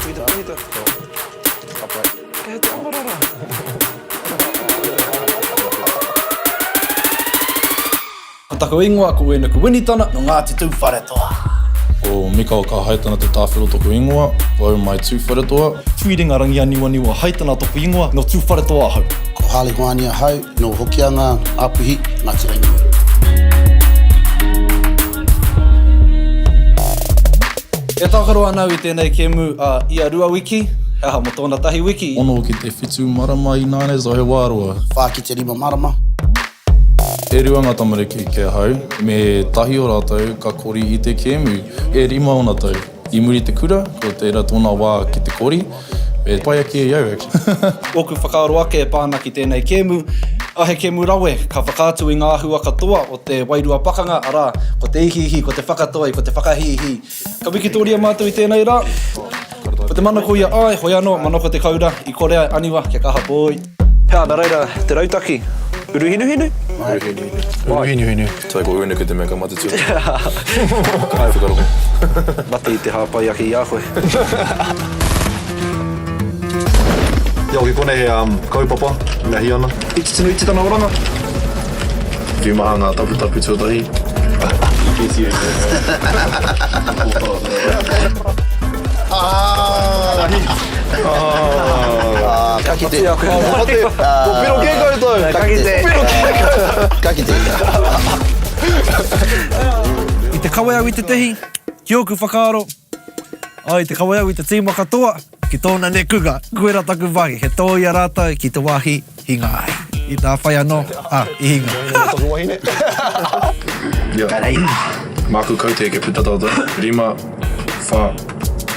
Atu i te pahita. Ka pai. Kei te amarara. Ko taku ingoa ko Uenuku Winitana, no Ngāti Tūwharetoa. Ko Mikael Kahaitana Te Tāwhiro toku ingoa, ko au mai Tūwharetoa. Tuiringa Rangianiwaniwa Haitana toku ingoa, no Tūwharetoa ahau. Ko Harley Hoani ahau, no Hokianga, Ngapuhi, Ngāti Ranginui. E tākaro ana au i tēnei kēmu ia rua wiki, he aha mō tōna tahi wiki. Ono ki te whitu marama ināianei, so he wā roa. Wha ki te rima marama. E rua ngā tamariki ki ahau, me tahi o rātou ka kori i te kēmu. E rima ōna tau. I muri i te kura, ko tērā tōna wā ki te kori, e pai ake i au, actually. Ōku whakaaro ake e pā ana ki tēnei kēmu, a he kēmu rawe, ka whakaatu i ngā āhua katoa o te wairua pakanga, arā, ko te ihiihi, ko te whakatoi, ko te whakahīhī. Ka wikitoria mātou i tēnei rā. Ko te manako ia āe, hoi anō, manako te koura, i kore ai, aniwa, kia kaha pōi. Hea, nā reira, te rautaki, uruhinuhinu? Uruhinuhinu. Uruhinuhinu. Toi ko Uenuku te mea ka mate tuatahi. Ka whakarongo. Mate i te hāpai ake i a koe. Ia hoki konei he kaupapa e mihi ana. I te tino iti tana oranga. Whiu maha ngā taputapu tuatahi. Ka kite. Ko piro kē koutou! Ka kite. Piro kē koutou! Ka kite. I te kawe au i te tehi, ki ōku whakaaro, Ai, te kawe au i te tīma katoa ki tōna nekuga. Koira taku mahi, he tō i a rātou ki te wāhi hinga ai. I tā whai anō, ā, i hinga. Wahine taku wahine. Ia. Māku kaute kia puta tātou. Rima, wha,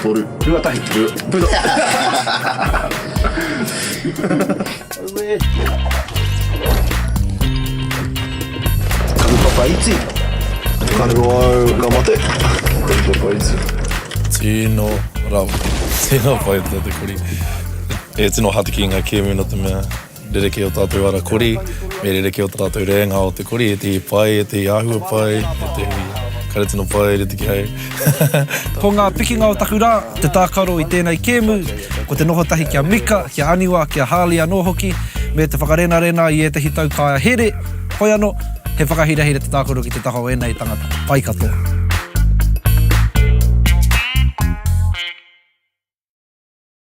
toru. 21. Rua, puta! Aue. Kaupapa iti. Ka noho au, ka mate. Kaupapa iti. Tino rawa. Tino pai tā te kori. E tino hatiki ngā kēmu nō te mea rerekē o tātou ara kori, me rerekē o tātou rēnga o te kori, ētehi pai, ētehi āhua pai, ētehi kare tino pai, rite ki au. Ko ngā pikinga o taku rā, te tākaro i tēnei kēmu, ko te noho tahi ki a Mika, ki a Aniwa, ki a Harley anō hoki, me te whakarenarena i ētehi tau kāea here, hoi anō, he whakahirahira te tākaro ki te taha o ēnei tangata pai katoa.